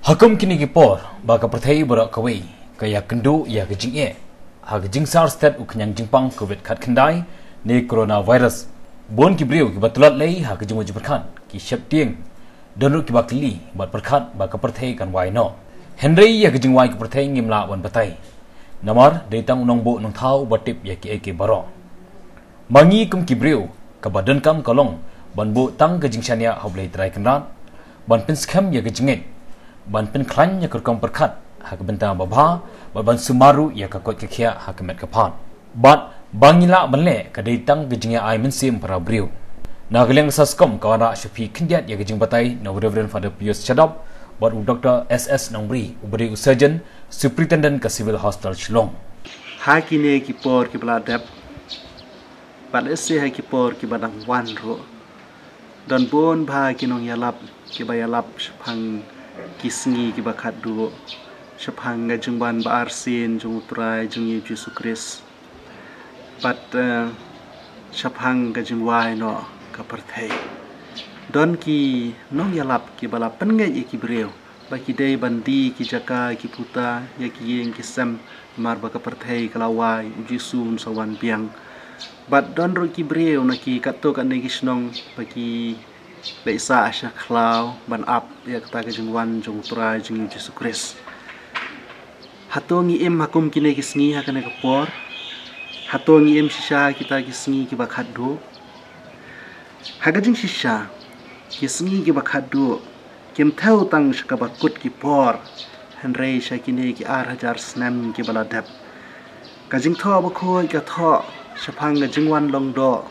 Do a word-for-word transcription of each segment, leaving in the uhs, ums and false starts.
Ha kum kine ki por ba ka pyrthei baroh kawei ka ïakynduh ïa ka jingeh ha ka jingsar stet u khñiang jingpang covid khatkhyndai ne coronavirus, bun ki briew kiba tlot lei ha ka jingmut jingpyrkhat ki sheptieng. Don ruh kiba kylli bad pyrkhat ba ka pyrthei kan wai noh. Hynrei ïa ka jingwai ka pyrthei ngim lah ban batai, namar dei tang u nongbuh nongthaw ba tip ïa kiei kiei baroh. Ma ngi kum ki briew, kaba donkam ka long ban buh tang ka jingshaniah ha U Blei Trai Kynrad, ban pynskhem ïa ka jingngeit, ban pynkhlaiñ ïa ka rukom pyrkhat ha ka bynta babha, bad ban sumar ruh ïa ka koit ka khiah ha ka met ka phad. Bad ba ngi lah ban leh ka dei tang ka jingïa ai mynsiem para briew. Na ka liang ka saskom ka wanrah sha phi khyndiat ïa ka jingbatai na u Reverend Father Pius Shadap bad u Doctor S S Nongbri, uba dei u surgeon, superintendent ka Civil Hospital Shillong. Ha kine ki por kiba la dep, bad lehse ha ki por kiba dang wan ruh, don bun bha ki nongïalap kiba ïalap shaphang ki sngi kiba khatduh, shaphang ka jingwan ba arsien jong U Trai jong ngi U Jisu Khrist, bad eh, shaphang ka jingwai noh ka pyrthei. Don ki nongïalap kiba la pynngeit ïa ki briew ba ki dei ban die ki jaka ki puta ïa ki ïing ki sem, namar ba ka pyrthei ka la wai, U Jisu un sa wan biang. Bad don ruh ki briew na ki katto katne ki shnong ba ki leit sah sha khlaw ban ap ïa kata ka jingwan jong U Trai jong ngi U Jisu Khrist. Hato ngi im ha kum kine ki sngi ha kane ka por? Hato ngi im shisha kita ki sngi kiba khatduh? Ha ka jingshisha, ki sngi kiba khatduh kim thew tang sha kaba kut ki por, hynrei sha kine ki ar hajar snem kiba la dep. Ka Jingthoh Bakhuid ka thoh shaphang ka jingwan long doh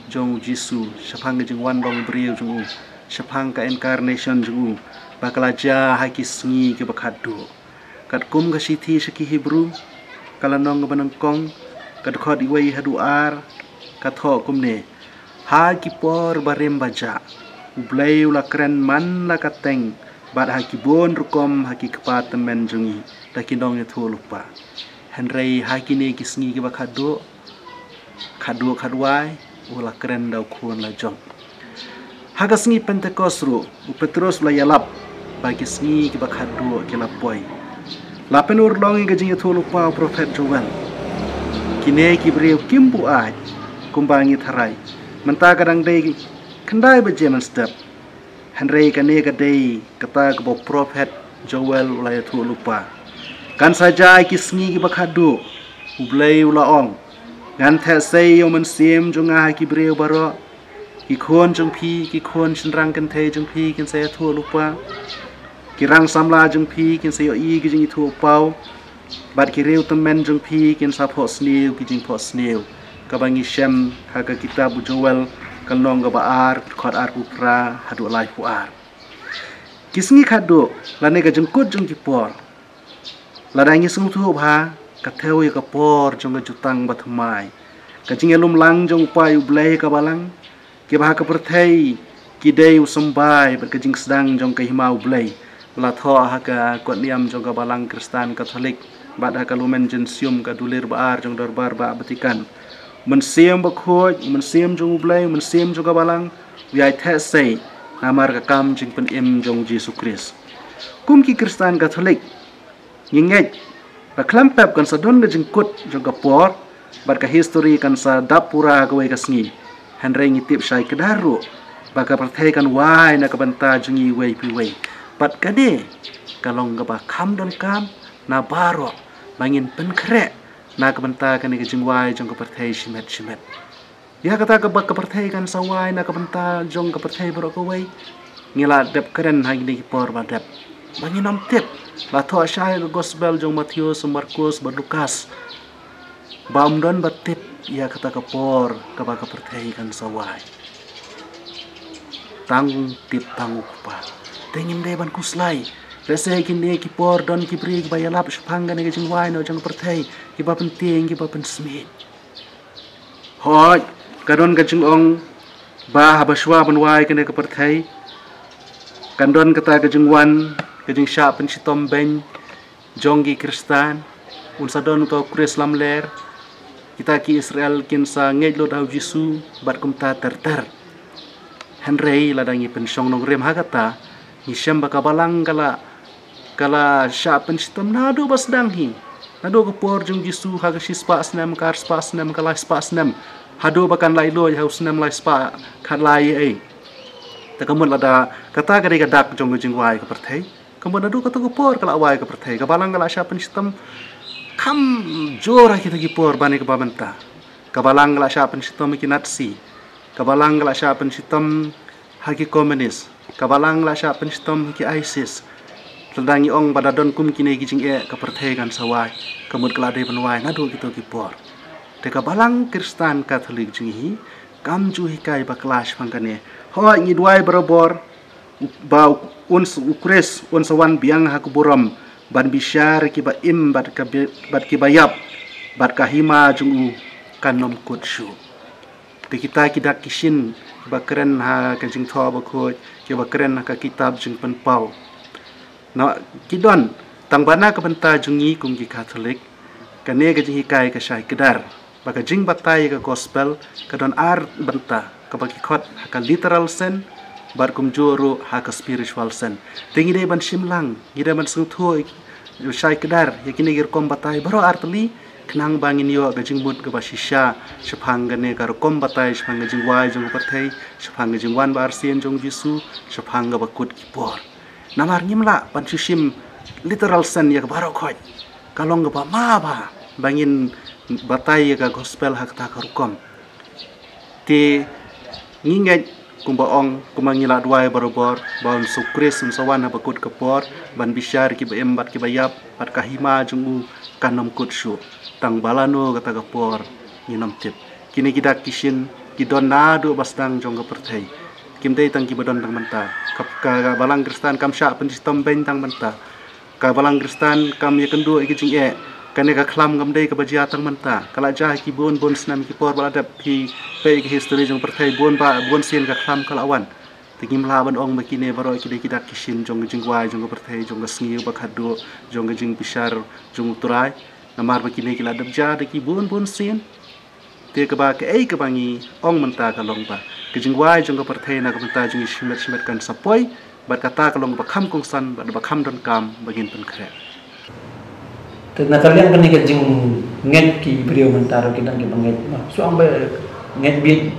jong U Jisu, shaphang ka jingwan long briew jong u, shaphang ka incarnation jong u, ba ka la jia ha ki sngi kiba khatduh. Katkum ka shithi sha ki Hebru, ka lynnong kaba nyngkong, ka dkhot wei haduh ar, ka thoh kumne: Ha ki por barim bajah, U Blei u la kren man la ka teng, bad ha ki bun rukom ha ki kpa tymmen jong ngi, da ki nongïathuhlypa. Hynrei ha kine ki sngi kiba khatduh, khatduh khatwai, u la kren da u Khun la jong. Ha ka sngi Pentekost ruh, u Petrus u la ïalap ba ki sngi kiba khatduh ki la poi. La pynurlong ïa ka jingïathuhlypa u prophet Joel. Kine ki briew kim buaid kumba ngi tharai. Mynta ka dang dei khyndai baje mynstep. Hynrei kane ka dei kata kaba u prophet Joel u la ïathuhlypa. Kan sa jia ki sngi kiba khatduh, U Blei u la ong. Ngan theh sei ïa U Mynsiem jong nga ha ki briew baroh. Ki khun jong phi, ki khun shynrang kynthei jong phi kin sa ïathuhlypa. Ki rang samla jong phi kin sa ïohi ki jingïathuhpaw. Bad ki riew tymmen jong phi kin sa phohsniew ki jingphohsniew. Kaba ngi shem ha ka kitab u Joel, ka lynnong kaba ar, dkhot arphew phra haduh laiphew ar. Ki sngi khatduh, lane ka jingkut jong ki por. Lada ngi sngewthuh bha, ka thew ïa ka por jong ka jutang bathymmai. Ka jingïalum lang jong u Kpa U Blei ha ka balang, kiba ha ka pyrthei ki dei u symbai bad ka jingsdang jong ka hima U Blei. La thoh ha ka kot niam jong ka Balang Khristan Katholik bad ha ka Lumen Gentium, ka dulir ba ar jong Dorbar Bah Vatican. Mynsiem Bakhuid, Mynsiem jong U Blei, Mynsiem jong ka Balang, u ïai theh sei namar ka kam jingpynim jong U Jisu Khrist. Kum ki Khristan Katholik, ngi ngeit ba khlem pep kan sa don ka jingkut jong ka por, bad ka histori kan sa dap pura kawei ka sngi. Hynrei ngi tip shai kdar ruh ba ka pyrthei kan wai na ka bynta jong ngi iwei pa iwei. Bad kane ka long kaba kham donkam na baroh ba ngin pynkhreh na ka bynta kane ka jingwai jong ka pyrthei shimet shimet. Ïa kata kaba ka pyrthei kan sa wai na ka bynta jong ka pyrthei baroh kawei. Ngi la dep kren ha kine ki por ba dep. Ba ngin ym tip. La thoh shai ka gospel jong Mathaios, Markos bad Lukas. Ba ym don ba tip ïa kata ka por kaba ka pyrthei kan sa wai. Tang tip tang u Kpa. Te ngim dei ban khuslai. Lehse kine ki por don ki briew kiba ïalap shaphang kane ka jingwai noh jong ka pyrthei, kiba pyntieng, kiba pynsmit. Hooid, ka don ka jingong ba haba shuwa ban wai kane ka pyrthei, kan don kata ka jingwan, ka jingshah pynshitom beiñ jong ki Khristan. Un sa don uta u Khrist lamler. Kita ki Israel kin sa ngeit lut ha u Jisu bad kumta ter ter. Hynrei lada ngi pynshong nongrim ha kata, ngi shem ba ka Balang ka la Ka la shah pynshitom naduh ba sdang hi. Naduh ka por jong u Jisu ha ka shispah snem, ka arspah snem, ka laispah snem. Haduh ba kan lait luid ha u snem laispah khatlai ei. Te ka mut lada kata ka dei ka dak jong ka jingwai ka pyrthei. Ka mut naduh kato ka por ka la wai ka pyrthei. Ka balang ka la shah pynshitom kham jur ha kita ki por ban ïa kaba mynta. Ka balang ka la shah pynshitom ha ki Nazi. Ka balang ka la shah pynshitom ha ki komunis. Ka balang la shah pynshitom ha ki ISIS. Lada ngi ong ba da don kum kine ki jingeh ka pyrthei kan sa wai. Ka mut ka la dei ban wai naduh kito ki por. Te ka balang Khristan Katholik jong ngi hi kam ju hikai bakla shaphang kane. Hooid, ngi duwai barabor ba un s-, u Khrist un sa wan biang ha ka burom ban bishar kiba im bad ka bi-, bad kiba ïap, bad ka hima jong u kan ym kut shuh. Te kita ki dak ki shin kiba kren ha ka Jingthoh Bakhuid, kiba kren ha ka kitab Jingpynpaw. Na ki don, tang ba na ka bynta jong ngi kum ki Katholik, kane ka jinghikai ka shai kdar. Ba ka jingbatai ka gospel ka don ar bynta, kaba ki khot ha ka literal sense, bad kumjuh ruh ha ka spiritual sense. Te ngi dei ban shim lang, ngi dei ban sngewthuh shai kdar ïa kine ki rukom batai baroh ar tylli, khnang ba ngin ïoh ka jingmut kaba shisha shaphang kane ka rukom batai, shaphang ka jingwai jong ka pyrthei, shaphang ka jingwan ba arsien jong u Jisu, shaphang kaba kut ki por. Namar ngim lah ban shu shim literal sense ïa ka baroh khoit. Ka long kaba ma ba, ba ngin batai ïa ka gospel ha kata ka rukom. Te ngi ngeit kumba ong, kumba ngi la duwai barabor, ba un sa u Khrist un sa wan ha ba kut ka por ban bishar kiba im bad kiba ïap, bad ka hima jong u kan ym kut shuh. Tang ba lano kata ka por ngin ym tip. Kine ki dak ki shin ki don naduh ba sdang jong ka pyrthei. Kim dei tang kiba don tang mynta. Ka, ka, ka balang Khristan kam shah pynshitom beiñ tang mynta. Ka balang Khristan kam ïakynduh ïa ki jingeh. Kane ka khlam kam dei kaba jia tang mynta. Ka la jia ha ki bun bun snem, ki por ba la dep, phi peit ïa ki history jong pyrthei, bun ba bun sien ka khlam ka la wan. Te ngim lah ban ong ba kine baroh ki dei ki dak ki shin jong ka jingwai jong ka pyrthei, jong ka sngi ba khatduh, jong ka jingbishar jong u Trai. Namar ba kine ki la dep jia da ki bun bun sien. Te kaba kaei kaba ngi ong mynta ka long ba ka jingwai jong ka pyrthei na ka bynta jong ngi shimet shimet kan sa poi, bad kata ka long ba kham kongsan, bad ba kham donkam ba ngin pynkhreh. Te na ka liang kane ka jingngeit ki briew mynta ruh ki dang kiba ngeit, ma, shu ong ba ngeit bit,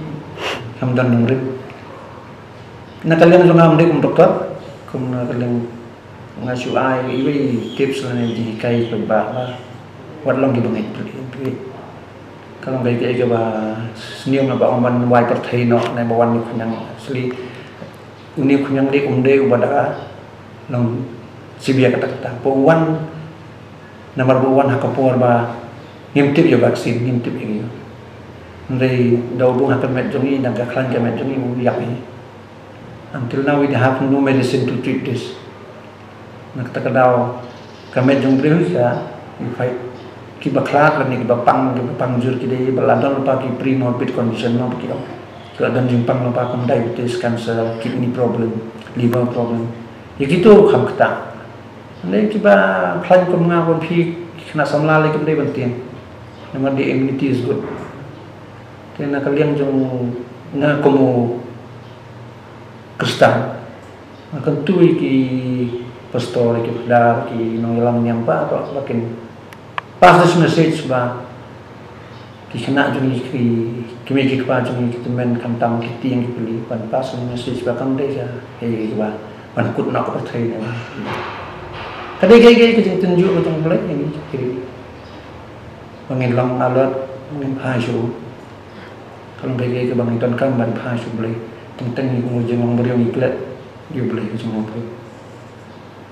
kham don nongrim. Na ka liang jong nga, ym dei kum doktor, kum na ka liang nga shu ai iwei tips lane jinghikai paidbah ba wat long kiba ngeit bit. Ka long kaei kaei kaba sniew na ba ong ban wai pyrthei noh ne ba wan ïa u khñiang, asli une u khñiang dei um dei uba da long sibia kata kata. Ba u wan namar ba u wan ha ka por ba ngim tip ïa vaccine, ngim tip ïa ïa. Hynrei da u bung ha ka met jong ngi, da ka khlaiñ ka met jong ngi, u ïap ngi. Until now we have no medicine to treat this. Na kata ka daw ka met jong briew ka, in fact, kiba khlad lane kiba pang, kiba pang jur ki dei ba la don lypa ki pre-morbid condition, ma ba ki ong. Ki la don jingpang lypa kum diabetes, cancer, kidney problem, liver problem. Ïa kito kham ktah. Hynrei kiba khlaiñ kum nga kum phi, ki khynnah samla lei kim dei ban tieng. Namar the immunity is good. Te na ka liang jong nga kum u Khristan, nga kyntu ïa ki pastor, ïa ki phadar, ki nongïalam niam ba, ba, ba kin pass this message ba ki khynnah jong ngi, ki kmie ki kpa jong ngi, ki tymmen khamtam ki tieng ki pli, ban pass this message ba kam dei ka, eh, ba ban kut noh ka pyrthei ne. Ka dei ka, ka, ka jingtynjuh ka jong U Blei, ïa ngi ki, ba ngin long alert, ba ngin phai shuh. Ka long kaei kaei kaba ngi donkam ban phai sha U Blei. Teng teng ngi kum u jinglong briew ngi klet ïa U Blei ka jinglong briew.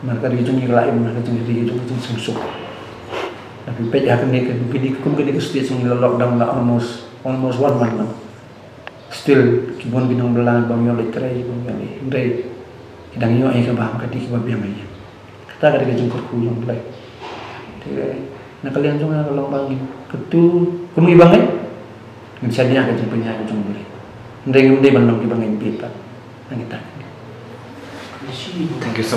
Namar ka ri jong ngi ka la im, ka jong ngi ka ri jong ngi ka jingsuk. Lada phi peit ha kane ka, kane ka, kum kane ka state jong ngi la lockdown la almost, almost one month now. Still ki bun ki nongbylla bym ïoh leit trei, bym ïoh leit, hynrei ki dang ïoh ïa ka bam, ka dei kaba biang ïa ngi. Kata ka dei ka jingkyrkhu jong U Blei. Te na ka liang jong nga ka long ba ngin kyntu kum ngi ba ngeit, ngin shaniah ka jingpynïaid ka jong U Blei. Hynrei ngim dei ban long kiba ngeit bit pat. Nangta. Thank you so much.